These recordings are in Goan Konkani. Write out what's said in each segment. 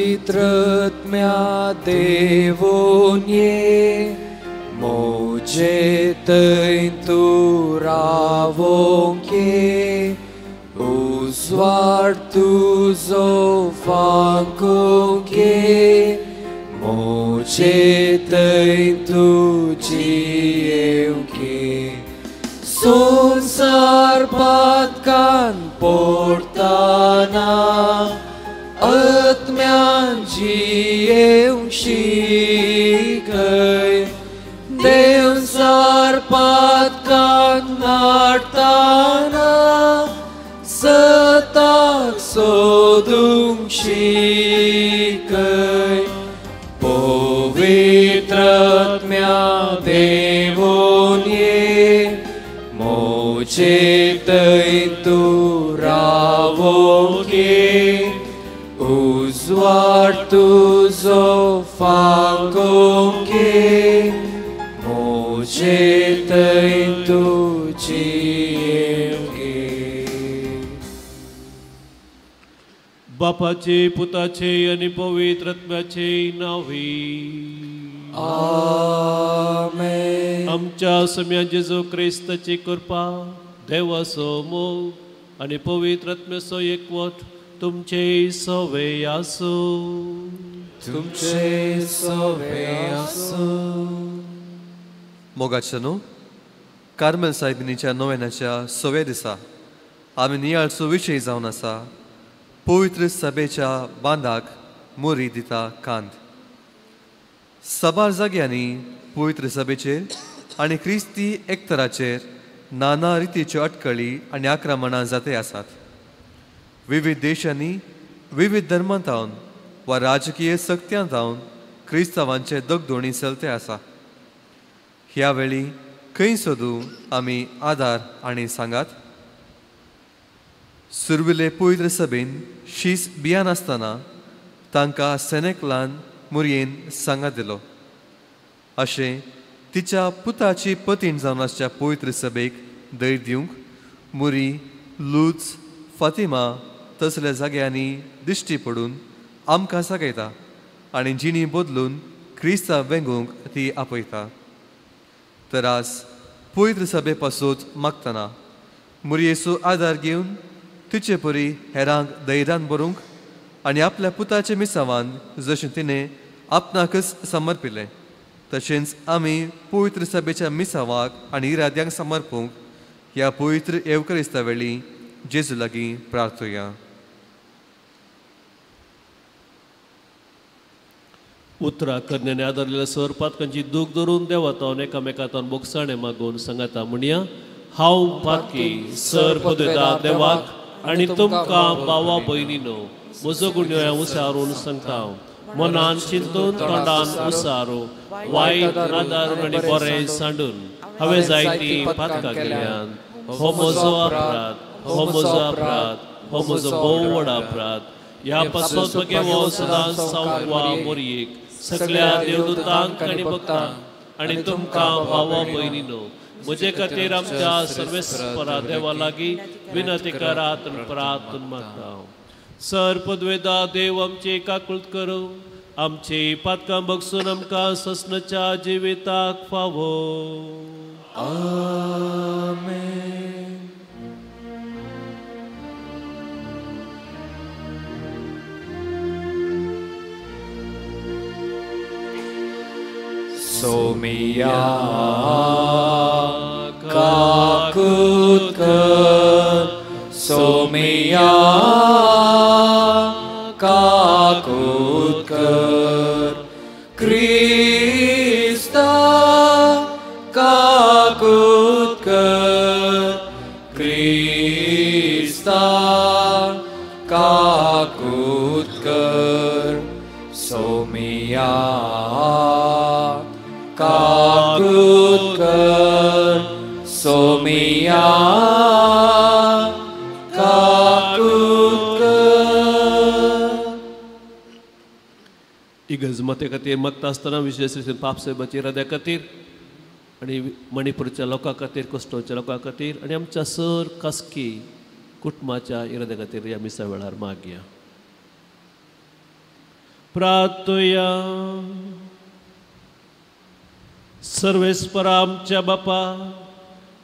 पवित्रत्म्या देवोन ये मोजे थंय तूं रावोंक ये उजवाड तुजो फांकूंक ये मोजे थंय तूं जियेवंक ये संसार पातकान पोडताना आत्म्यान जियेवंक शिकय देवसार पातकान मारताना सताक सोदूंक शिकय पवित्र आत्म्या देवोन ये मोजे थंय तूं रावोंक ये उजवाड तुजो फांकूंक ये मोजे थंय तूं जियेवंक ये. बापाचे पुताचे आनी पवित्र आत्म्याचे नांवी आमेन. आमच्या सम्या जेजू क्रिस्ताची कृपा, देवाचो मोग आनी पवित्र आत्म्याचो एकवट तुमचे सवे आसूं. तुमचे सवे आसूं. मोगाचे न्हू कार्मेल सायबिणीच्या नोवेनाच्या सव्या दिसा आमी नियाळचो विशय जावन आसा पवित्र सभेच्या बांदाक मोरी दिता कांद. साबार जाग्यांनी पवित्र सभेचेर आनी क्रिस्ती एकतराचेर नाना रितीच्यो अटकळी आनी आक्रमणां जाते आसात. विविध देशांनी विविध धर्मांत जावन वा राजकीय सक्त्यां जावन क्रिस्तांवांचे दगदोणी चलते आसा. ह्या वेळी खंय सोदूं आमी आदार आनी सांगात. सुर्विले पवित्र सभेन शीस बियानासतना तांकां सेनेकलान मुरयेन सांगात दिलो. अशें तिच्या पुताची पतीण जावन आसच्या पवित्र सभेक धैर्य दिवंक मुरी, लूच, फातिमा तसल्या जाग्यांनी दिश्टी पडून आमकां सागयता आनी जिणी बदलून क्रिस्ता वेंगूंक ती आपयता. तर आज पवित्र सभे पासून मागतना मुरयेचो आदार घेवन तिचे परी हेरांक धैर्यान बरोवंक आनी आपल्या पुताच्या मिसावान जशें तिणें आपणाकच समर्पिलें तशेंच आमी पवित्र सभेच्या मिसावाक आनी इराद्यांक समर्पूंक ह्या पवित्र येवक्रिस्ता वेळी जेजू लागीं प्रार्थुया. उतरां करण्याने आदारलेल्या स्वरूपात दूख धरून देवातावन एकामेकांतावन बोगसाणें मागून सांगाता म्हणया, हांव पातकी सर पदवेता देवाक आनी तुमकां भावा भयणीनो म्हजो गुण्यो उसारून सांगता. मनान चिंतून तोंडान उसारू वायट आदारून आनी बरें सांडून हांवें जायतीं पातकां केल्यान. हो म्हजो अपराध, हो म्हजो अपराध, हो म्हजो भोव व्हड अपराध. ह्या पासत म्हगे सदांच साववा मोरयेक सगळ्या देवदूतांक आनी भक्तांक आनी तुमकां भावा भयणीनो म्हजे खातीर आमच्या सर्वेस्परा देवा लागीं विनंती करात आनी प्रार्थना मागता. सर पदवेदा देव आमची काकूळत करूं, आमची पातकां बगसून आमकां ससनाच्या जिविताक फावो. आमेन. सोमिया काकूत कर, सोमिया काकूत कर, क्रिस्ता काकूत कर, क्रिस्ता काकूत कर, सोमिया काकूत कर, सोमिया काकूत कर. इगर्ज मते खातीर मागता आसतना विशेश रितीन पाप साहेबाची इराद्या खातीर आनी मणिपूरच्या लोकां खातीर, कोस्टोच्या लोकां खातीर आनी आमच्या सर खासगी कुटुंबाच्या इराद्या खातीर ह्या मिसा वेळार मागया. प्रार्थुया. सर्वेस्परा आमच्या बापा,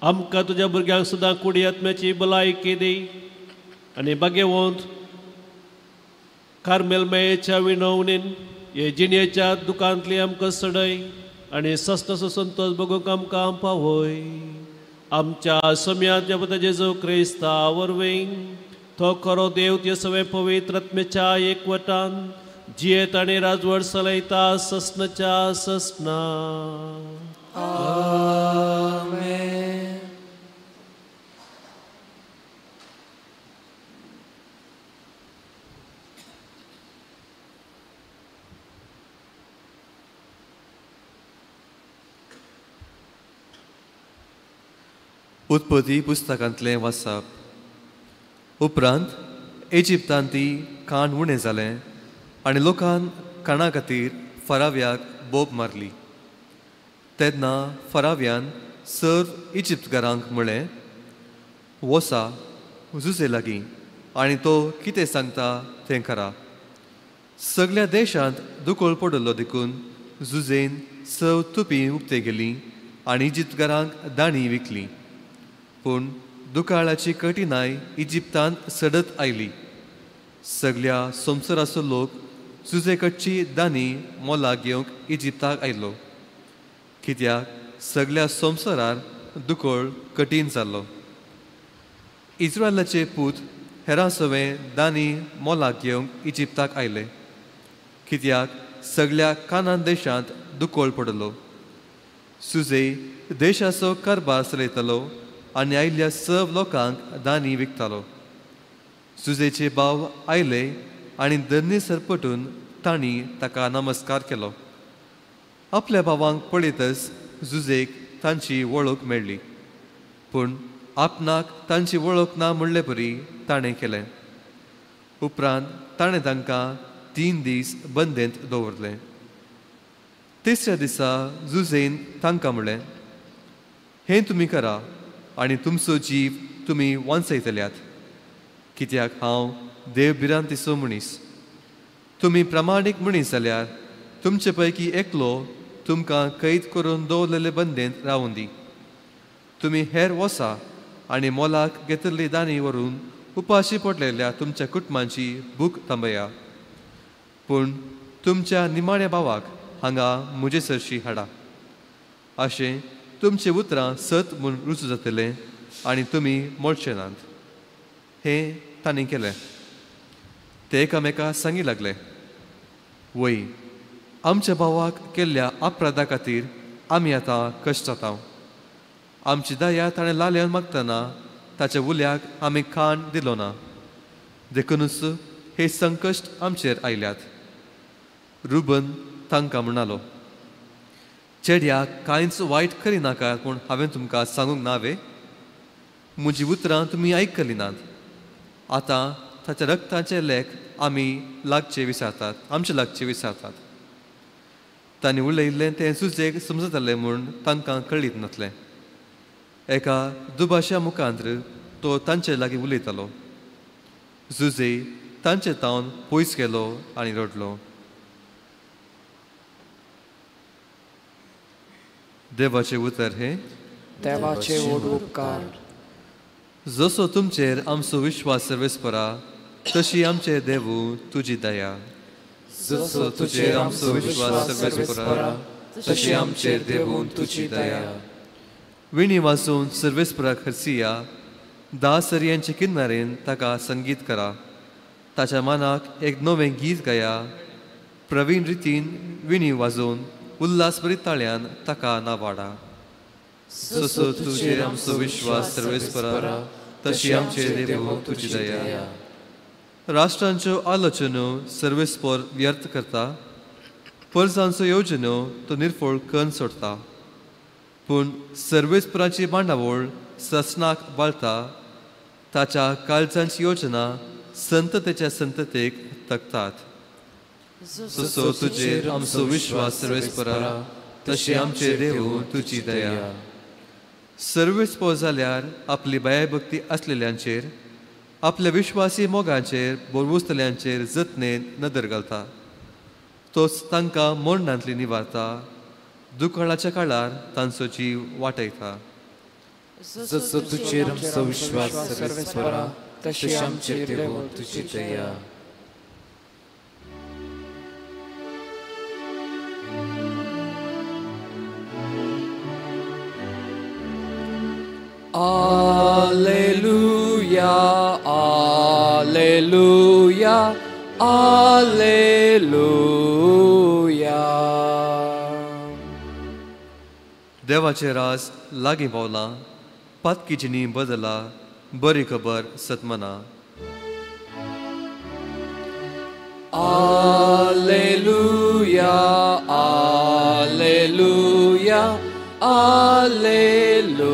आमकां तुज्या भुरग्यांक सुद्दां कुडी आत्म्याची भलायकी दी आनी भाग्यवंत कार्मेल मेयेच्या विनवणीन हे जिणेच्या दुकांतली आमकां सडय आनी सस्नाचो संतोश बगूंक आमकां पावय. आमच्या सम्याच्या पुता जेजू क्रिस्ता वरवीं तो खरो देव ते सगळे पवित्र आत्म्याच्या एकवटान जियेत आनी राजवट चलयता सस्नाच्या सस्ना. आमेन. उत्पत्ती पुस्तकांतलें वाचप. उपरांत इजिप्तांत ती काण उणें जालें आनी लोकान काणा खातीर फराव्याक बोब मारली. तेन्ना फराव्यान सर्व इजिप्तकारांक म्हळें, वसा जुजे लागीं आनी तो कितें सांगता तें करा. सगल्या देशांत दुकळ पडिल्लो देखून जुजेन सव तुपी उक्ते गेली आनी इजिप्तकारांक दाणी विकली. पूण दुकाळाची कठीणाय इजिप्तांत सडत आयली. सगल्या संवसाराचो लोक जुजे कडची दानी मोलाक घेवंक इजिप्ताक आयलो, कित्याक सगल्या संवसारार दुकळ कठीण जाल्लो. इस्रायलाचे पूत हेरां सवें दानी मोलाक घेवंक इजिप्ताक आयले, कित्याक सगल्या कानान देशांत दुकळ पडलो. सुजे देशाचो कारभार चलयतालो आनी आयिल्ल्या सर्व लोकांक दानी विकतालो. सुजेचे भाव आयले आनी धरणी सरपटून तांणी ताका नमस्कार केलो. आपल्या भावांक पळयतच जुजेक तांची वळख मेळ्ळी, पूण आपणाक तांची वळख ना म्हणले परी ताणें केलें. उपरांत ताणें तांकां 3 दीस बंदेंत दवरलें. तिसऱ्या दिसा जुजेन तांकां म्हणलें, हें तुमी करा आनी तुमचो जीव तुमी वांचयतल्यात, कित्याक हांव देव भिरांतीचो मनीस. तुमी प्रामाणीक मनीस जाल्यार तुमचे पैकी एकलो तुमकां कैद करून दवरलेले बंदेंत रावूं दी. तुमी हेर वसा आनी मोलाक घेतिल्ली दानी व्हरून उपाशी पडलेल्या तुमच्या कुटुंबांची भूक थांबया. पूण तुमच्या निमाण्या भावाक हांगा म्हजे सरशी हाडा. अशें तुमचें उतरां सत म्हूण रुजू जातलें आनी तुमी मोडचे नात. हें तांणी केलें. ते एकामेका सांगी लागले, वय आमच्या भावाक केल्ल्या अपराधा खातीर आमी आतां कश्ट जाता. आमची दया ताणें लाल्यान मागतना ताच्या उल्याक आमी खाण दिलो ना, देखुनूच हे संकश्ट आमचेर आयल्यात. रुबन तांकां म्हणालो, चेड्याक कांयच वायट करिनाका पूण हांवें तुमकां सांगूंक ना वे? म्हजी उतरां तुमी आयकली नात. आतां ताच्या रक्ताचे लेख आमी लागचे विसरतात, आमचे लागचे विसरतात. तांणी उलयिल्लें तें सुजेक समजतालें म्हूण तांकां कळीत नासलें. एका दुभाश्या मुखांत्र तो तांचे लागीं उलयतालो. जुजे तांचे तावन पयस गेलो आनी रडलो. देवाचें उतर हें देवाचे व्हड उपकार. जसो तुमचेर आमचो विश्वास सर्वेस्परा तशी आमचे देवू तुजी दया. जसो तुजेर आमचो विश्वास सर्वेस्परा तशी आमचेर देवू तुजी दया. विणी वाजोवन सर्वेस्परा खर्सिया 10 सरयांचे किनारेन ताका संगीत करा. ताच्या मनाक एक नवें गीत गाया. प्रवीण रितीन विणी वाजोवन उल्हासभरीत ताळ्यान ताका नावाडा. जसो तुजेर आमचो विश्वास सर्वेस्परा तशी आमचेर देवू तुजी दया. राष्ट्रांच्यो आलोचन्यो सर्वेस्पर व्यर्थ करता, परजांचो योजन्यो तो निर्फळ कन्न सोडता. पूण सर्वेस्पराची बांदावळ ससनाक बाळता, ताच्या काळजांची योजना संततेच्या संततेक तगतात. जसो तुजेर आमचो विश्वास सर्वेस्परा तशी आमचेर देवू तुजी दया. सर्वेस्पर जाल्यार आपली भयभक्ती आसलेल्यांचेर, आपल्या विश्वासी मोगाचेर बोरवुसतल्यांचेर जतनेन नदर घालता. तोच तांकां मरणांतली निवारता, दुकाळाच्या काळार तांचो जीव वाटयता. जसो तुजेर आमचो विश्वास सर्वेस्परा, तशी आमचेर देवो तुजी दया. Alleluia, Alleluia, Alleluia. देवाचे राज लागीं पावलां, पातकी जिणी बदला, बरी खबर सतमना. Alleluia, Alleluia, Alleluia.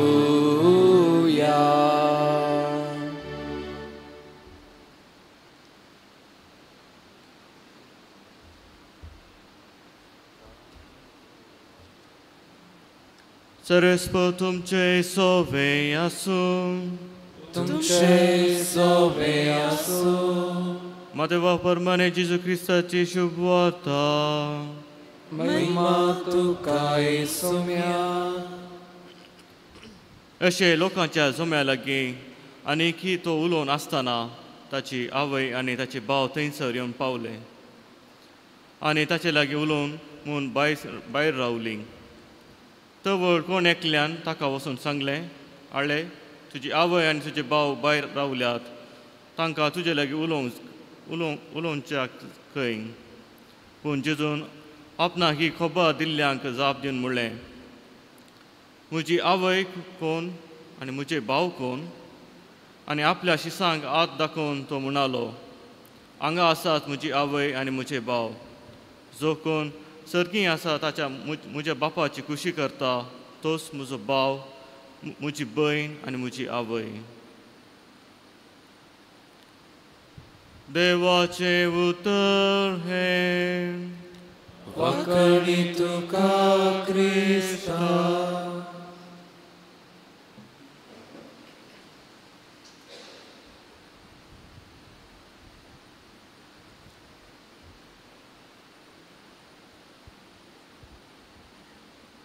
सर्वेस्पर तुमचे सोवे आसूं, तुमचे सोवे आसूं. मातेवा परमाने जेजू क्रिस्ताची शुभवार्ता. महिमा तुका येसुम्या. अशें लोकांच्या जम्या लागीं आनीकी तो उलोवन आसतना ताची आवय आनी ताचे भाव थंयसर येवन पावले आनी ताचे लागीं उलोवन म्हूण भायर रावली. तवळ कोण एकल्यान ताका वचून सांगलें, आळे तुजी आवय आनी तुजे भाव भायर रावल्यात, तांकां तुजे लागीं उलोवंक उलोवंक उलोवच्याक खंय. पूण जेजून आपणाक ही खबर दिल्ल्यांक जाप दिवन म्हणलें, म्हजी आवय कोण आनी म्हजे भाव कोण? आनी आपल्या शिसांक हात दाखोवन तो म्हणालो, हांगा आसात म्हजी आवय आनी म्हजे भाव. जो कोण सर्गी आसा ताच्या म्हज्या बापाची खुशी करता तोच म्हजो भाव, म्हजी भयण आनी म्हजी आवय. देवाचें उतर हें. वाकणी तुका क्रिस्ता.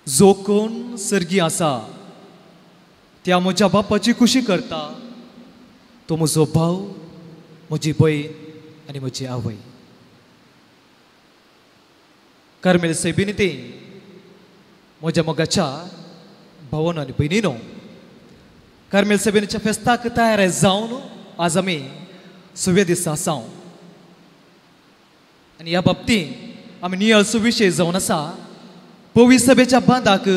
जो कोण सर्गी आसा त्या म्हज्या बापाची खुशी करता तो म्हजो भाव, म्हजी भयण आनी म्हजी आवय. कार्मेल सैबिनी ती म्हज्या मोगाच्या भावानो आनी भयणीनो, कार्मेल सैबिनीच्या फेस्ताक तयार जावन आज आमी सव्या दिसा आसा आनी ह्या बाबतींत आमी नियाळचो विशय जावन आसा पवी सभेच्या बांदाक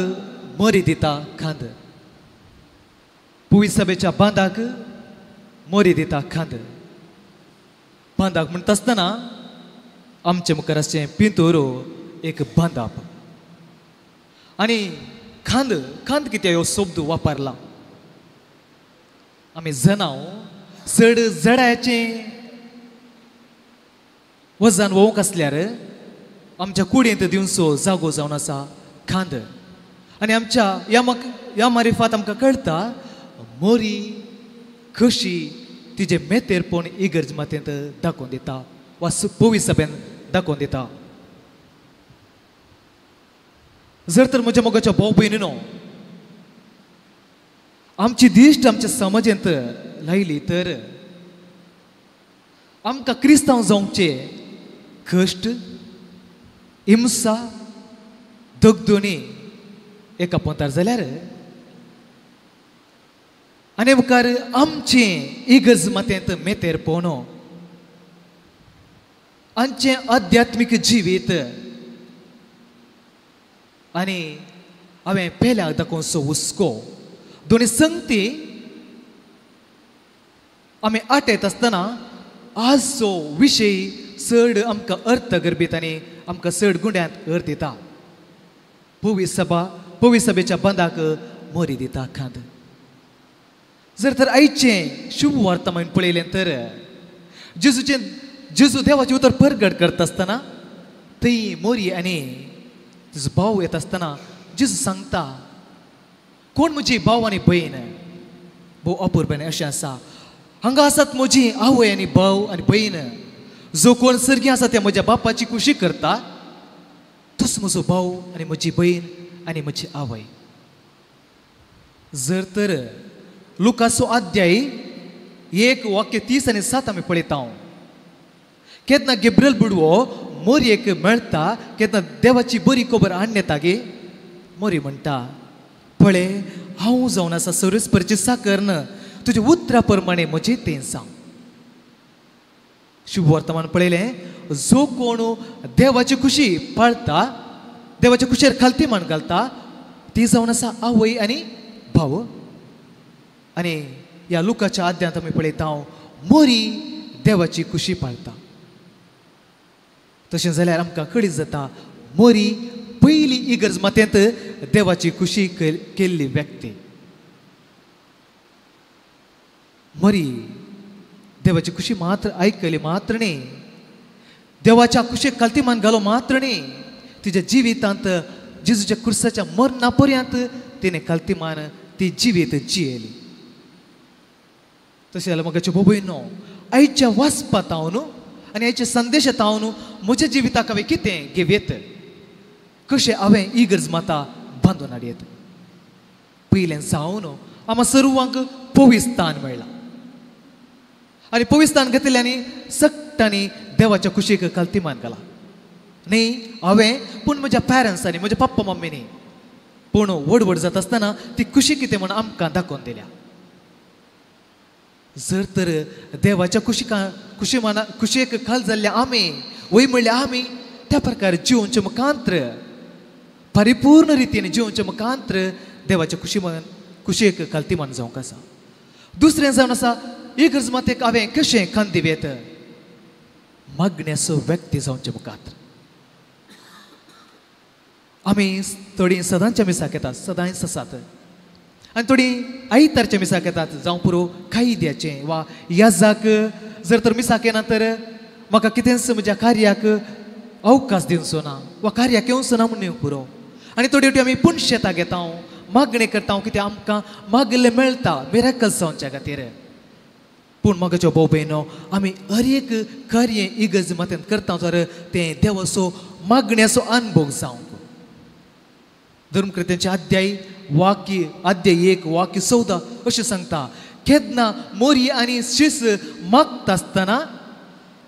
मरी दिता खांद. पवी सभेच्या बांदाक मरी दिता खांद. बांदाक म्हणटा आसतना आमचे मुखार आसचें पिंतूर एक बांदाप आनी खांद. खांद कित्याक ह्यो शब्द वापरला? आमी जनाव चड जडायचें वजन वोवंक आसल्यार आमच्या कुडींत दिवचो जागो जावन आसा खांद. आनी आमच्या ह्या मारिफात आमकां कळटा मोरी कशी तिजें मेतेरपण इगर्ज मातेंत दाखोवन दिता वा पवी सभेन दाखोवन दिता. जर तर म्हज्या मोगाच्या भाव भयणीनो आमची दिश्ट आमच्या समाजेंत लायली तर आमकां क्रिस्तांव जावचे कश्ट, हिंसा, दगदोणी एका पोंतार जाल्यार आनी मुखार आमचें इगर्ज मातेंत मेतेर पोवनो आमचें आध्यात्मीक जिवीत आनी हांवें पेल्याक दाखोवचो हुस्को दोनी संगती आमी आटयत आसतना आजचो विशय चड आमकां अर्थ गर्भीत आनी आमकां चड गुंड्यांत अर्थ दिता. पवी सभा पवी सभेच्या बांदाक मोरी दिता खांद. जर तर आयचें शुभ वार्ता म्हणून पळयलें तर जेजूचें जेजू देवाचें उतर परगट करता आसतना थंय मोरी आनी तुजो भाव येता आसतना जेजू सांगता, कोण म्हजी भाव आनी भयण? भोव अपुरबायेन अशें आसा, हांगा आसात म्हजी आवय आनी भाव आनी भयण. जो कोण सर्गी आसा त्या म्हज्या बापाची खुशी करता तूच म्हजो भाव आनी म्हजी भयण आनी म्हजी आवय. जर तर लुकाचो अध्याय 1 वाक्य 30 आनी 7 आमी पळयता, केन्ना गेब्रियल बुडवो मोरयेक मेळटा, केन्ना देवाची बरी खबर हाडून येता गे, मोरी म्हणटा, पळय हांव जावन आसा सर्वेस्परची साकर, तुज्या उतरा प्रमाणे म्हजें तें सांग. शुभ वर्तमान पळयलें, जो कोण देवाची खुशी पाळता, देवाच्या खुशेर खालती मान घालता, ती जावन आसा आवय आनी भाव. आनी ह्या लुकाच्या आद्यांत आमी पळयता मोरी देवाची खुशी पाळता. तशें जाल्यार आमकां कळीत जाता मोरी पयली इगर्ज मातेंत देवाची खुशी केल्ली व्यक्ती. मोरी देवाची खुशी मात्र आयकली मात्र न्ही, देवाच्या खुशेक खालती मान घालो मात्र न्ही, तिच्या जिवितांत जेजूच्या कुर्साच्या मरणा पर्यंत तिणें खालती मान ती जिवीत जियेली. तशें जाल्यार म्हाका भोबयनो आयच्या वाचपात हांव न्हू आनी आयच्या संदेशात हांव न्हू म्हज्या जिविताक हांवें कितें घेवयेत, कशें हांवें इगर्ज माता बांदून हाडयेत. पयलें जावन आमकां सर्वांक पविस्थान मेळ्ळां आनी पविस्थान घेतल्यांनी सगळ्यांनी देवाच्या खुशीक खालती मान घाला. न्ही हांवें पूण म्हज्या पॅरंट्सांनी, म्हज्या पप्पा मम्मीनी पूण व्हड व्हड जाता आसतना ती खुशी कितें म्हूण आमकां दाखोवन दिल्या. जर तर देवाच्या खुशी माना खुशयेक खाल जाल्ल्या आमी वय म्हणल्यार आमी त्या प्रकार जिवनचें मुखांत्र परिपूर्ण रितीन जिवनचें मुखांत्र देवाच्या खुशी मान खुशयेक खालती मान जावंक आसा. दुसरें जावन आसा इगर्ज मातेक हांवें कशें खांद दिवयेत, मागण्याचो व्यक्ती जावचे मुखार. आमी थोडीं सदांच्या मिसाक येतात, सदांच आसात, आनी थोडीं आयतारच्या मिसाक येतात, जावं पुरो कायद्याचें वा याजाक. जर तर मिसाक येना तर म्हाका कितेंच म्हज्या कार्याक अवकाश दिवचो ना वा कार्याक येवचो ना म्हूण पुरो. आनी थोडी फावटी आमी पुणशेताक घेता, मागणें करता, कितें आमकां मागिल्लें मेळटा मिराकल जावच्या खातीर. पूण म्हज्या भाव भयणो आमी हर एक कार्य इगर्ज मातेन करता तर तें देवाचो मागण्याचो अनुभव जावंक. धर्मकृत्यांचे अध्याय वाक्य अध्याय 1 वाक्य 14 अशें सांगता, केन्ना मोरी आनी शीस मागता आसतना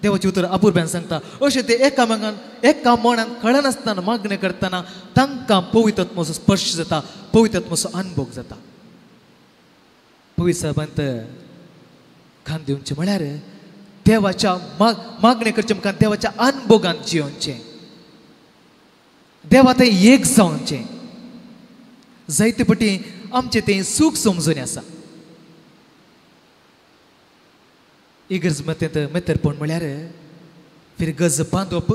देवाचें उतर अपुरब्यान सांगता, अशें ते एका मागान एका मनान कळनासतना मागणें करतना तांकां पवित्र आत्मोचो स्पर्श जाता, पवित्र आत्मोचो अनुभव जाता. पवित्र साहेबांत खान दिवचें म्हळ्यार देवाच्या मागणें करचें मुखार देवाच्या अनुभोगान जियोवचें, देवा तें एक जावचें. जायते पटी आमचें तें सूख समजून आसा. इगर्ज मतेंत मेतरपण म्हळ्यार फिरगज बांदप,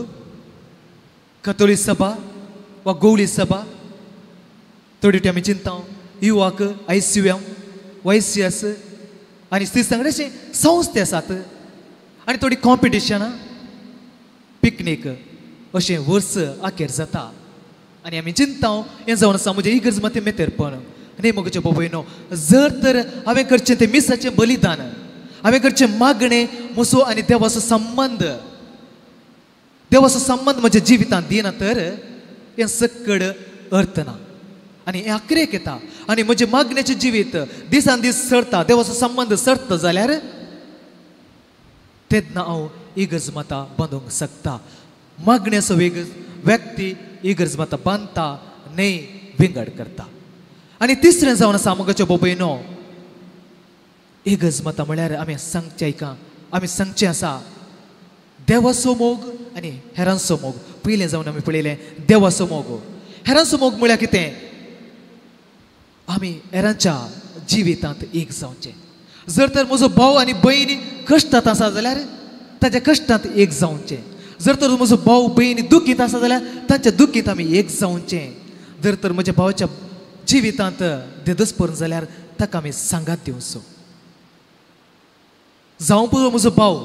कतोली सभा वा गोवली सभा. थोडी फावटी आमी चिंता युवाक ICUM YCS आनी स्त्री संघ अशे संस्थे आसात आनी थोडी कॉम्पिटिशनां पिकनीक अशें वर्स अखेर जाता आनी आमी चिंता हें जावन आसा म्हजें इगर्ज मातें मेतेरपण. न्ही म्हज्या भोवयनो, जर तर हांवें करचें तें मिसाचें बलिदान, हांवें करचें मागणें म्हजो आनी देवाचो संबंद, देवाचो संबंद म्हज्या जिवितांत दिना तर हें सकड अर्थ ना आनी हें आखरेक येता आनी म्हजें मागण्याचें जिवीत दिसान दीस सरता, देवाचो संबंद सरता जाल्यार तेन्ना हांव इगर्ज माता बांदूंक शकता. मागण्याचो व्यक्ती इगर्ज माता बांदता न्ही विंगड करता. आनी तिसरें जावन आसा म्हज्या भोवयनो, इगर्ज माता म्हळ्यार आमी सांगचें आयका, आमी सांगचें आसा देवाचो मोग आनी हेरांचो मोग. पयलें जावन आमी पळयलें देवाचो मोग, हेरांचो मोग म्हळ्यार कितें, आमी हेरांच्या जिवितांत एक जावचें. जर तर म्हजो भाव आनी भयण कश्टांत आसा जाल्यार ताच्या कश्टांत एक जावचें. जर तर म्हजो भाव भयण दुखीत आसा जाल्यार तांच्या दुखीत आमी एक जावचें. जर तर म्हज्या भावाच्या जिवितांत देदस्पर्ण जाल्यार ताका आमी सांगात दिवचो. जावं पुरो म्हजो भाव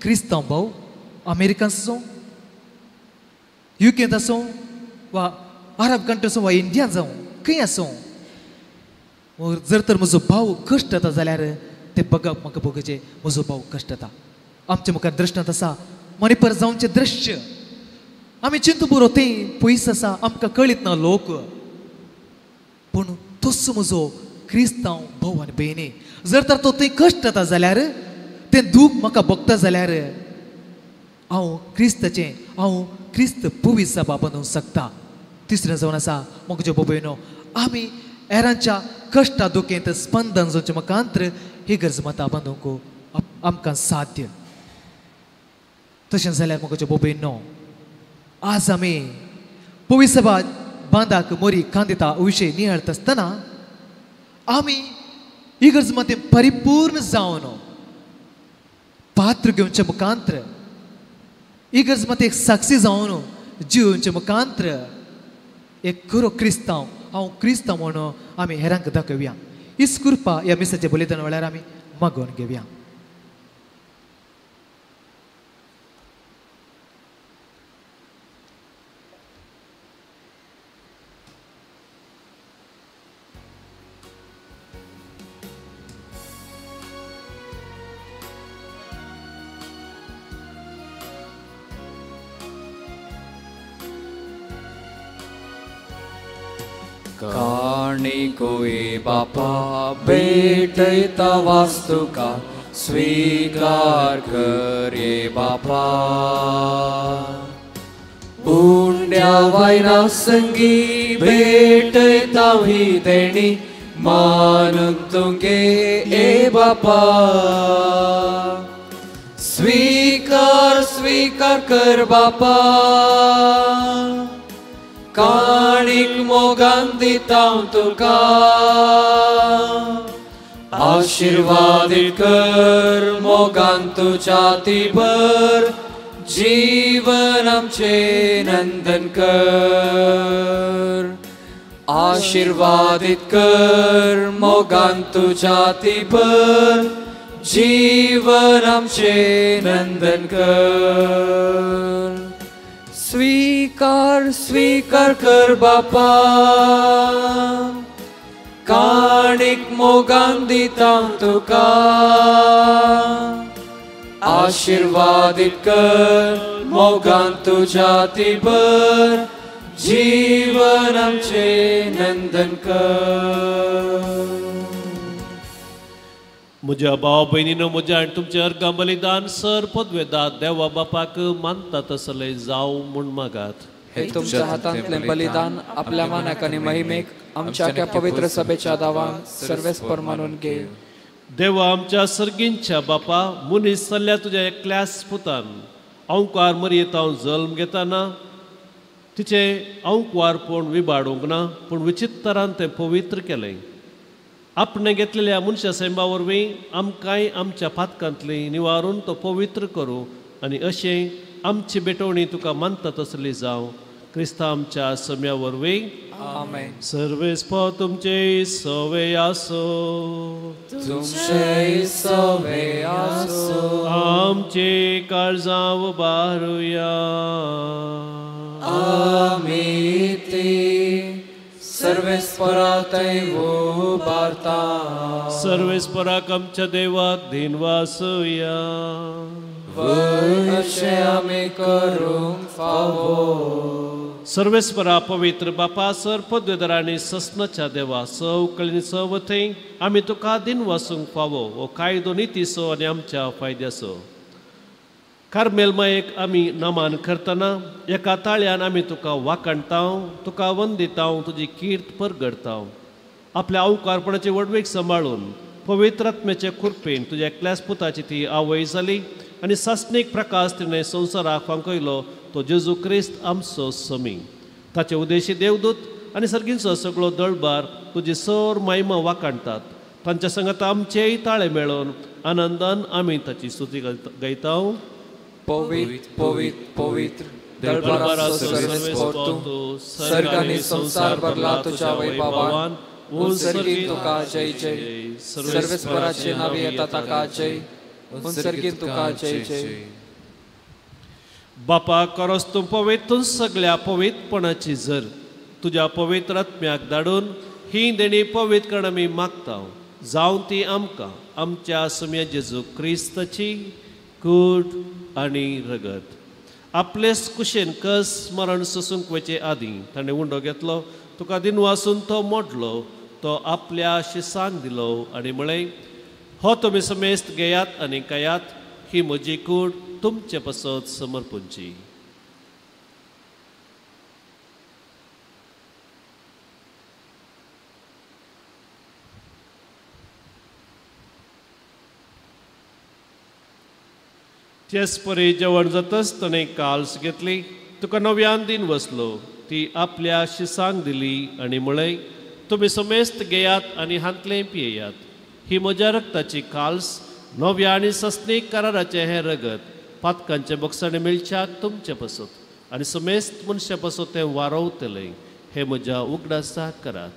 क्रिस्तांव भाव अमेरिकन आसूं, युकेंत आसूं वा अरब कंट्री आसूं वा इंडियान जावं, खंय आसूं, जर तर म्हजो भाव कश्ट जाता जाल्यार ते बघप म्हाका बघचें म्हजो भाव कश्ट जाता. आमच्या मुखार दृश्टांत आसा मणिपर जावचें दृश्य, आमी चिंतू पुरो तें पयस आसा, आमकां कळीत ना लोक, पूण तोच म्हजो क्रिस्तांव भाव आनी भयणी जर तर तो थंय कश्ट जाता जाल्यार, तें दूख म्हाका भोगता जाल्यार हांव क्रिस्ताचें, हांव क्रिस्त पवित्र सभा बांदूंक शकता. तिसरें जावन आसा म्हजो भाव भयणो, आमी हेरांच्या कश्टा दुखेंत स्पंदन जावचें मुखांत्र ही गरज माता बांदूंक आमकां साध्य. तशें जाल्यार म्हजो भाव भयणो, आज आमी पवित्र सभा बांदाक मोरी कांदिता विशय नियाळटा आसतना आमी इगर्ज माते परिपूर्ण जावन पात्र घेवचे मुखांत्र, इगर्ज माते एक साक्षी जावन जिवचे मुखांत्र एक खरो क्रिस्तांव, हांव क्रिस्तांव म्हणून आमी हेरांक दाखोवया. हीच कृपा ह्या मिसाचे बलिदान वेळार आमी मागोवन घेवया. काणिकोय बापा भेटयता वास्तुका स्वीकार कर ये बापा, उंड्या वायना संगी भेटयता ही देणी मानून तुगे ए बापा, स्वीकार स्वीकार कर बापा, काणीक मोगान दिता तुका, आशीर्वादीत कर मोगान तुज्या तिबर, जीवन आमचें नंदन कर, आशीर्वादीत कर मोगान तुज्या तिबर, जीवन आमचें नंदन कर. स्वीकार स्वीकार कर बापा, काणीक मोगान दिता तुका, आशीर्वादीत कर मोगान तुज्या तिबर, जीवन आमचें नंदन कर. म्हज्या भाव भयणीनो, म्हज्या आनी तुमचें अर्घां बलिदान सर पदवेदा देवा बापाक मानता तसलें जावं म्हूण मागात. हे तुमच्या हातांतलें बलिदान आपल्या मानाक आनी महिमेक आमच्या त्या पवित्र सभेच्या दावान सर्वेस्पर मानून घे. देवा आमच्या सर्गींच्या बापा, मनीस जाल्ल्या तुज्या एकल्याच पुतान अंवकार मरयेत हांव जल्म घेताना तिचें अंवकुवारपण विबाडूंक ना, पूण विचित्रान तें पवित्र केलें. आपणें घेतलेल्या मनशा सैमा वरवीं आमकांय आमच्या पातकांतली निवारून तो पवित्र करूं आनी अशें आमची भेटवणी तुका मानता तसली जावं. क्रिस्ता आमच्या सम्या वरवीं आमेन. सर्वेस्पर तुमचे सवे आसो, तुमचे सवे आसो, आमचे काळजां उबारुया. आमी ती सर्वेस्परातय उबारता. सर्वेस्पराक आमच्या देवाक दिनवासुया. वय अशें आमी करूंक फावो. सर्वेस्परा पवित्र बापा, सर पदवेदार आनी ससनाच्या देवा, सवकळीन सवथंय आमी तुका दिनवासूंक फावो हो कायदो नितीचो आनी आमच्या फायद्याचो. कार्मेल मायेक आमी नमान करतना एका ताळ्यान आमी तुका वाखाणताव, तुका वंदिताव, तुजी कीर्त परगडताव. आपल्या अवकारपणाची व्हडवीक सांबाळून पवित्र आत्म्याचे कृपेन तुज्या एकल्याच पुताची ती आवय जाली आनी सासणीक प्रकाश तिणें संवसाराक फांकयलो तो जेजू क्रिस्त आमचो समी. ताचे उदेशी देवदूत आनी सर्गींचो सगळो दळबार तुजी सर महिमा वाखाणटात. तांच्या संगात आमचेय ताळे मेळोवन आनंदान आमी ताची स्तुती गायताव. पवित्र पवित्र पवित्र दरबाराचो सर्वेस्पर तूं, सर्ग आनी संवसार भरला तुज्या वैभवान. उंसर्गीन तुका जय जय, सर्वेस्पराचे नांव येता ताका जय, उंसर्गीन तुका जय जय. बापा, करोस तूं पवित्र सगळ्या पवित्रपणाची जर तुज्या पवित्र आत्म्याक धाडून ही देणी पवित्र करण आमी मागता, जावं ती आमकां आमच्या सम्या जेजू क्रिस्ताची कूड आनी रगत. आपलेच कुशेन कस मरण सोसूंक वचचे आदीं ताणें उंडो घेतलो, तुका दिनवासून तो मोडलो, तो आपल्या शिसांक दिलो आनी म्हळें, हो तुमी समेस्त घेयात आनी खायात, ही म्हजी कूड तुमचे पासत समर्पूंची. तेच परी जेवण जातच ताणें काल्स घेतली, तुका नव्यान दिन वसलो, ती आपल्या शिसांक दिली आनी म्हळें, तुमी समेस्त घेयात आनी हांतलें पियेयात, ही म्हज्या रक्ताची काल्स, नव्या आनी सस्नीक कराराचें हें रगत पातकांचे बोगसाणे मेळच्याक तुमचे पासत आनी समेस्त मनशां पासत तें वारोवतलें, हें म्हज्या उगडासाक करात.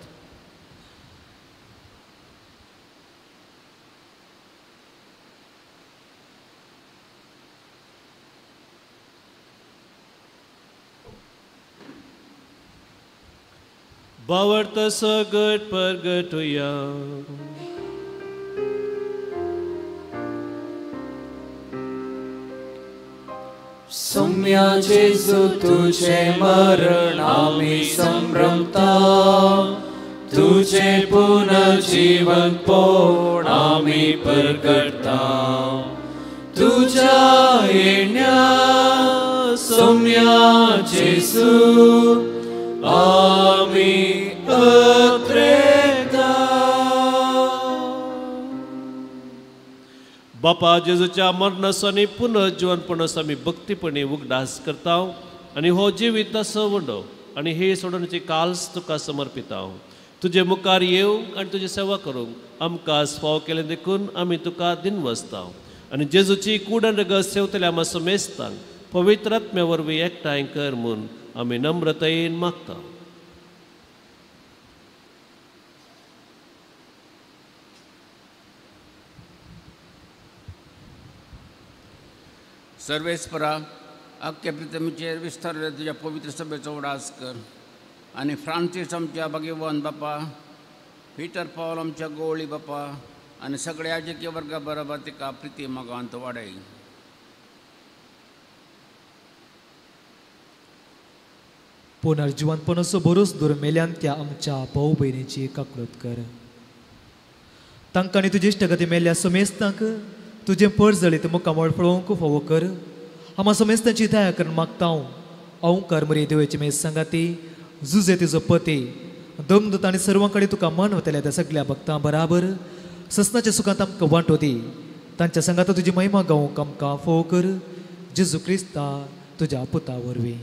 भावार्थ सगट परगटुया. सोम्या जेजू तुझे मरण आमी संभ्रमता, तुझे पुनर्जीवन पोण आमी परगटता, तुझ्या येण्या सोम्या जेजू आमी अत्रेता. बापा जेजूच्या मरणाचो आनी पुनर्जीवनपणाचो आमी भक्तीपणी उगडास करता आनी हो जिवीत असो उंडो आनी ही सोडोवण्याची काल्स तुका समर्पिता. तुजे मुखार येवंक आनी तुजी सेवा करूंक आमकां फावो केलें देखून आमी तुका दिनवसता आनी जेजूची कूड आनी रगत सेवतल्या आमकां समेस्तांक पवित्र आत्म्या वरवीं एकठांय कर म्हूण आमी नम्रतायेन मागता. सर्वेस्परा अख्ख्या प्रितमीचेर विस्तारले तुज्या पवित्र सभेचो उडास कर आनी फ्रांसीस आमच्या भाग्यवान बापा, पिटर पावल आमच्या गोवळी बापा आनी सगळ्या राजकीय वर्गा बरोबर तिका प्रिती मोगांत वाडय. पुनर्जिवनपणाचो भरोस दुर्मेल्यान त्या आमच्या भाव भयणीची काकळूत कर. तांकां आनी तुजे इश्टागती मेल्ल्या समेस्तांक तुजें परजळीत मुखामळ पळोवंक फावो कर. आमा समेस्तांची दया करून मागता हांव ओंकार मरे देवाची मे सांगाती जुजे तुजो पती दमदूत आनी सर्वां कडेन तुका मानवतल्या त्या सगल्या भक्तां बराबर ससनाच्या सुखांत आमकां वांटो दी. तांच्या सांगाता तुजी महिमा गावंक आमकां फावो कर, जेजू क्रिस्ता तुज्या पुता वरवीं.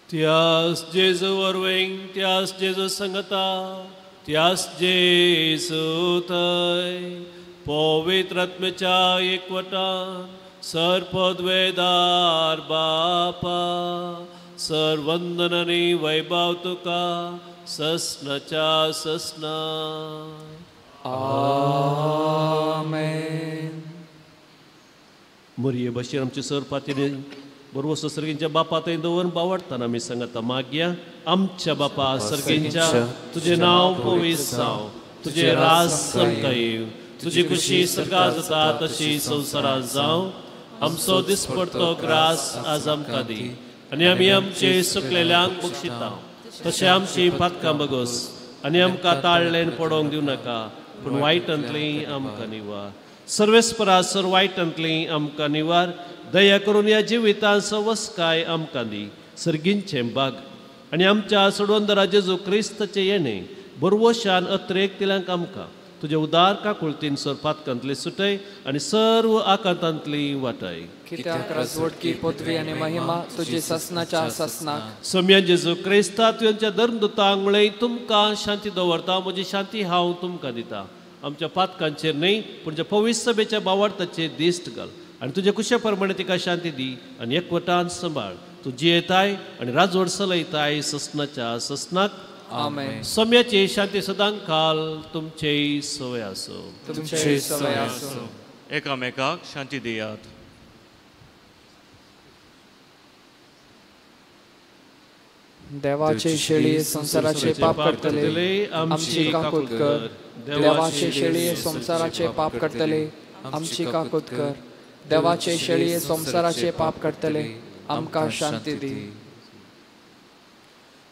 त्यास जेजू वरवीं, त्यास जेजू संगता, त्यास जेजू थंय पवित्र आत्म्याच्या एकवटान सर्पद्वेदार बापा सर्वंदन आनी वैभव तुका ससनाच्या ससना. आमेन. मोरये भशेन आमचे सर पातीने बरोबर सर्गींच्या बापा थंय दवरून बावडटाना आमी सांगता मागया. आमच्या बापा सर्गींच्या, तुजें नांव पवित्र जावं, तुजें राज आमकां येवं, तुजी खुशी सर्गां जाता तशी संवसारांत जावं. आमचो दिसपडतो ग्रास आज आमकां दी आनी आमी आमचे सुकलेल्यांक बक्षिता तशें आमची पातकां बगोस आनी आमकां ताळ्ळेन पडोवंक दिवं नाका, पूण वायटांतली आमकां निवार. सर्वेस्परा सर वायटांतली आमकां निवार. दया करून ह्या जिवितांत सवस्काय आमकां दी, सर्गींचें बाग आनी आमच्या सोडवंदरा जेजू क्रिस्ताचें येणें बरवशान अत्रेक तिल्यांक आमकां तुजे उदार काकुळतीन सर पातकांतली सुटय आनी सर्व आकांतांतली वाटाय. कित्याक राजवटकी पदवी आनी महिमा तुजी ससनाच्या ससनाक. सम्या जेजू क्रिस्ता तुवेंच्या धर्मदुतांक म्हळें, तुमकां शांती दवरता, म्हजी शांती हांव तुमकां दिता. आमच्या पातकांचेर न्हय पूण ज्या पवित्र सभेच्या बावार्थाचेर दिश्ट घाल आनी तुजे कुशे प्रमाणे तिका शांती दी आनी एकवटान सांबाळ. तूं जियेताय आनी राजवट चलयताय ससनाच्या ससनाक. आमेन. सम्याची शांती सदां काल तुमचेय सवय आसूं. तुमचेय सवय आसूं. एकामेकाक शांती दियात. देवाचे शेळये संवसाराचे पाप काडटले, आमची काकूत कर. देवाचे शेळये संवसाराचे पाप काडटले, आमची काकूत कर. देवाचे शेळये संवसाराचे पाप काडटले, आमकां शांती दी.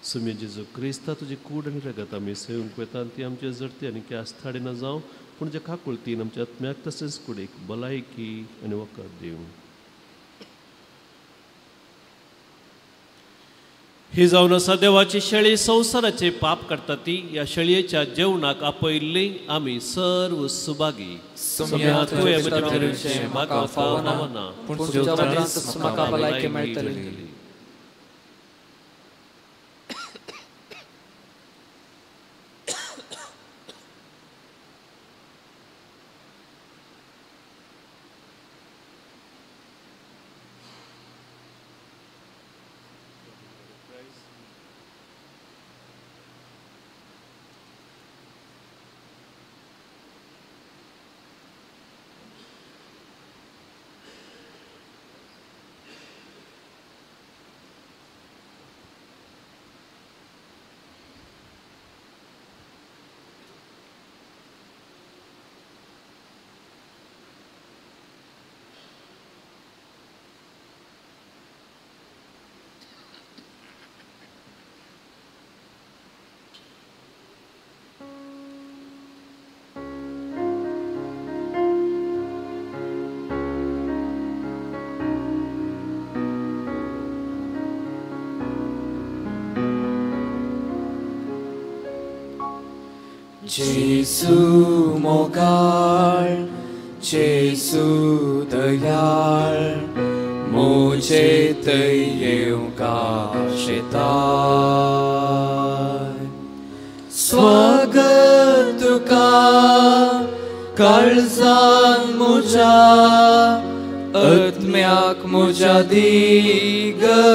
सुम्या जेजू क्रिस्ता, तुजी कूड आनी रगत आमी सेवूंक वेता ती आमचे जडती आनी आस्थाडी ना जावं, पूण जे काकुळतीन आमच्या आत्म्याक तशेंच कुडीक भलायकी आनी वखद दिवं. ही जावन आसा देवाची शेळी, संवसाराचे पाप काडटा ती. ह्या शेळयेच्या जेवणाक आपयल्ली आमी सर्व सुभागी. म्हाका फावना, पूण तुज्या उपरांतच म्हाका भलायकी मेळटली. जेसू मोगाळ, जेसू दयाळ, मोजे थंय येवंक आशेताय. स्वागत तुका काळजान म्हज्या, आत्म्याक म्हज्या दिगटाय.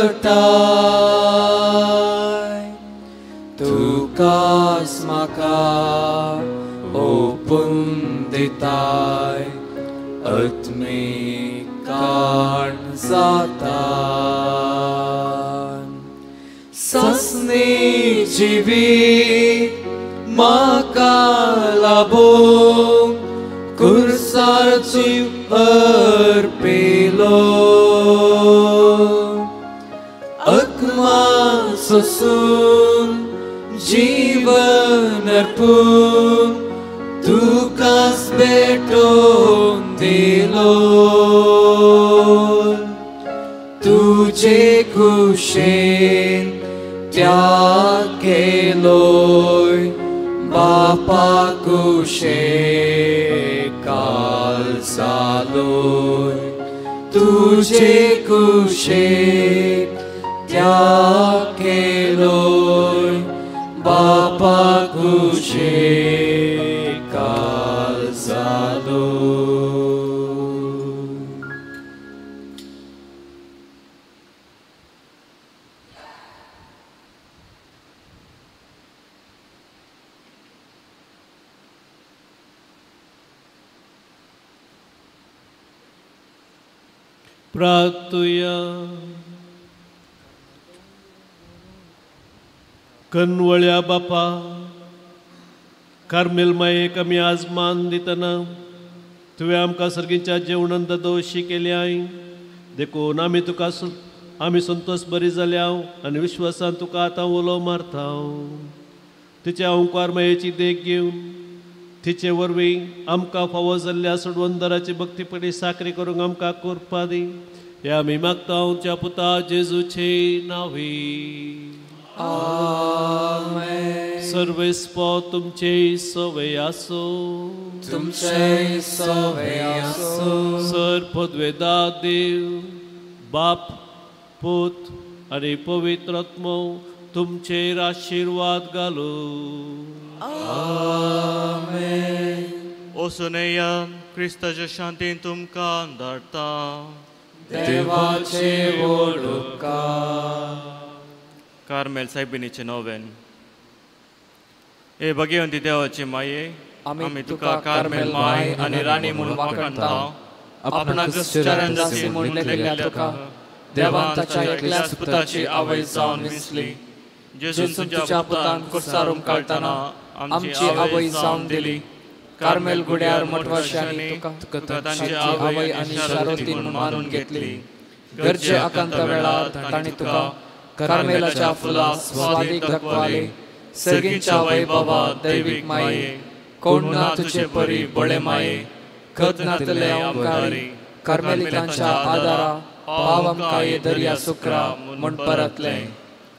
तुकाच म्हाका ओपून दिताय, आत्मीक काण जाता. सासणी जिवीत म्हाका लाबूंक कुर्सार जीव अर्पिलो. अकमा सोसून जीवन अर्पून तुकाच भेटोवन दिलो. तुजे कुशेन त्याग केलोय, बापा कुशे काल जालोय. तुजे कुशेन त्याग केलोय, बापा कुशे काल जालो. प्रार्थुया. कनवळ्या बापा, कार्मेल मायेक आमी आज मान दितना तुवें आमकां सर्गीच्या जेवणान दोशी केल्याय, देखून आमी तुका आमी संतोश बरी जाल्या आनी विश्वासान तुका आतां उलो मारता. तिच्या ओंकार मायेची देख घेवन तिचे वरवीं आमकां फावो जाल्ल्या सोडवंदराची भक्तीपणी साकरी करूंक आमकां कृपा दी. हे आमी मागता आमच्या पुता जेजूचे नांवी. आमेन. सर्वेस्पो तुमचे सवय आसो, तुमचे सवय आसो. सर पदवेदा देव बाप पूत आनी पवित्र आत्मो तुमचेर आशिर्वाद घालू. आमेन. ओसुनया क्रिस्ताच्या शांतीन तुमकां धाडटा. देवाचे व्हड उपकार. कार्मेल सायबिणीचें नोवेन. हे भगवंती देवाची माये, आमी तुका कार्मेल माय आनी राणी म्हूण वाखाणता. आपणाक चरणदासी म्हूण लेखिल्ल्या तुका देवान ताच्या एकल्याच पुताची आवय जावन विंचली. जेजून तुझ्या पुतान कुर्सारूम काडटना आमची आवय जावन दिली. कार्मेल गुड्यार मठवाशांनी तुका तांची आवय आनी शारोतीन म्हूण मानून घेतली. गरजे आकांता वेळार तांणी तुका कार्मेलाच्या फुलां स्वादीक दाखवाले. सर्गींच्या वैभवा दैवीक माये, कोण ना तुझे परी बळे माये, खत नातले ओंकारी कार्मेलितांच्या आदारा पाव आमकां ये दर्या सुकरा म्हूण परतले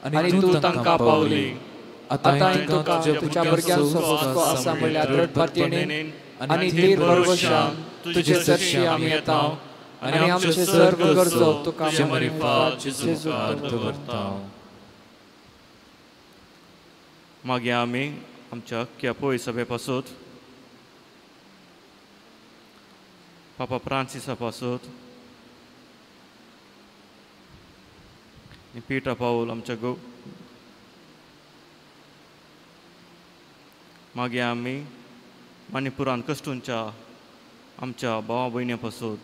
आनी तूं तांकां पावली. आतां तुका तुज्या भुरग्यांचो हुस्को आसा म्हणल्यार दृढ पातयेन आनी धीर भरवशान तुजे सरशी आमी येता आनी आमचे सर्व गरजो तुका दवरता. मागीर आमी आमच्या अख्ख्या पय सभे पासत, पापा फ्रांसिसा पासत, पिटर पावल आमच्या गो, मागीर आमी मणिपुरान कश्टूंच्या आमच्या भावा भयणी पासत,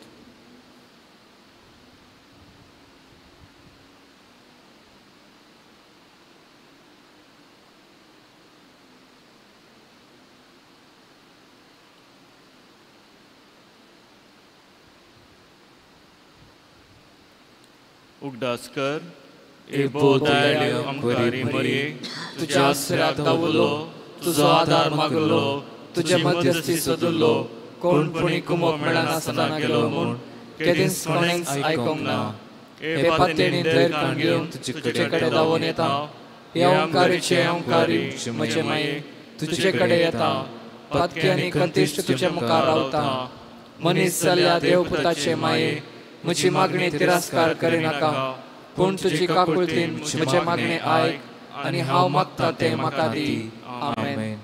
उगडास कर ए बोधायले आमकारी मरये, तुझ्या आसऱ्याक दावलो, तुजो आदार मागलो, तुझे मध्यस्थी सोदलो, कोण पुणी कुमोक मेळनासतना गेलो म्हूण केदींच कोणेंच आयकोंक ना. हे पातयेन धैर्य घेवन तुजे कडेन धांवून येता. हे ओंकारीचे ओंकारी म्हजे माये तुजे कडेन येता. पातकी आनी कंतिश्ट तुजे मुखार रावता. मनीस जाल्ल्या देवपुताचे माये म्हजी मागणी तिरस्कार करिनाका, पूण तुजी काकुळतीन म्हजें मागणें आयक आनी हांव मागता तें म्हाका दी. आमेन.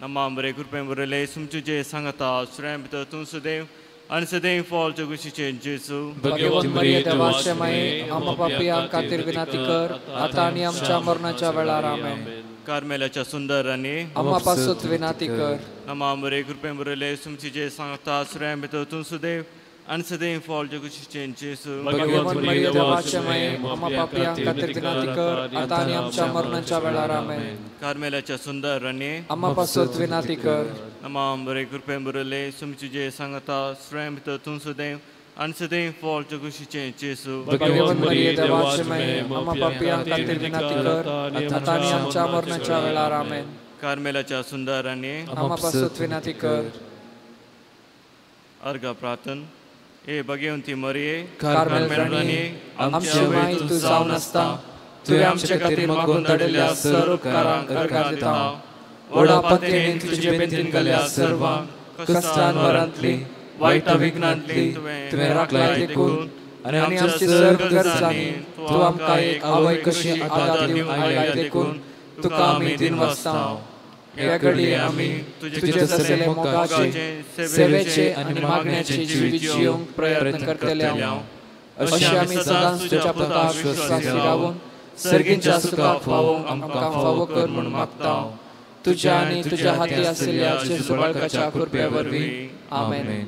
नमामरे कृपेन बरयले तुमचे सांगता श्रेय भितर तूं सदैव आनी सदैव फॉल जगुशीचे जेजू. भगवंत मरिये देवाचे माये आमकां पापयां खातीर विनंती कर आतां आनी आमच्या मरणाच्या वेळार. आमेन. कार्मेलाच्या सुंदर आनी आम्हा पासून विनंती कर. नमामरे कृपेन बरयले तुमचे सांगता श्रेय भितर तूं सदैव आनी सदैव फॉल जगुशीचे जेजू. भगवंत मरिये देवाचे माये आमकां पापयां खातीर विनंती कर आतां आनी आमच्या मरणाच्या वेळार. आमेन. कार्मेलाच्या सुंदर आनी आम्हा पासून विनंती कर. नमामरे कृपेन बरयले तुमचे सांगता श्रेय भितर तूं सदैव आनी सदैव फॉल जगुशीचे जेजू. भगवंत मरिये देवाचे माये आमकां पापयां खातीर विनंती कर आतां आनी आमच्या मरणाच्या वेळार. आमेन. कार्मेलाच्या सुंदर आनी आम्हा पासून विनंती कर. अर्घ प्रार्थन. ए भगवंती मरिये, कार्मेल राणी आमची माय तूं जावन आसता, तुवें आमचे खातीर मागून धाडिल्ल्या सर्व उपकारांक अर्घां दिता. व्हडा पातयेन तुजे बेंतीन गेल्ल्या सर्वांक कश्टान वरांतली वायटा विघ्नांतली तुवें राखलाय देखून आनी आमच्या सर्व गरजांनी तूं आमकां एक आवय कशी आदार दिवन आयलाय देखून तुका आमी दिनवासता. ह्या घडये आमी तुजे तसले मोगाचे, सेवेचे आनी मागण्याचे जिवीत जियोंक प्रयत्न करतले. अशें आमी सदांच तुज्या पुताक विश्वासी रावून सर्गींच्या सुखाक पावोवंक आमकां फावो कर म्हूण मागता. तुज्या आनी तुज्या हाती आशिल्ल्या जेजू बाळकाच्या कृपे वरवीं. आमेन.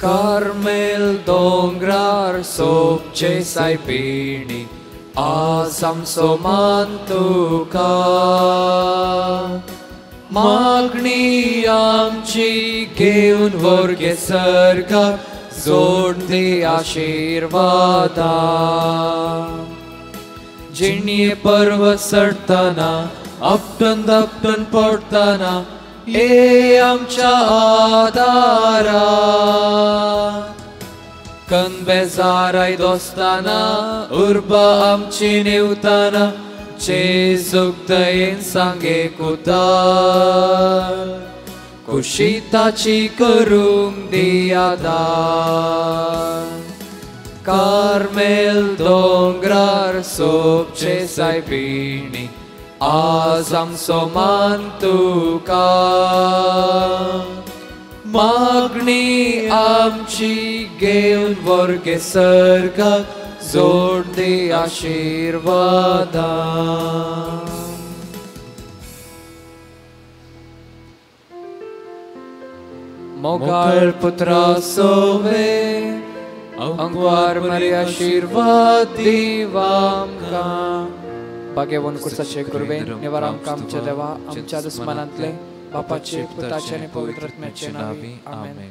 कार्मेल दोंगरार सोबचे सायबिणी आज आमचो मान तुका, मागणी आमची घेवन व्हर गे सर्गाक, जोड दी आशिर्वादा. जिणये पर्व चडटना आपटून दापटून पडटना ये आमच्या आदारा, कनबेजाराय दोस्ताना उर्बा आमची निवताना, जेजूक दयेन सांगे कुतार, खुशी ताची करूंक दी आदार. कार्मेल दोंगरार सोबचे सायबिणी आज आमचो मान तुका, मागणी आमची घेवन व्हर गे सर्गाक, जोड दी आशिर्वादा. मोगाळ पुत्रा सोवे अंकवार मरी आशिर्वाद दिवामकां. भाग्यवन कुर्साचे गुरुवे निवार आमकां आमच्या देवा आमच्या दुस्मानांतले बापाचे पुताचे आनी पवित्र आत्म्याचे नांवी आमेन.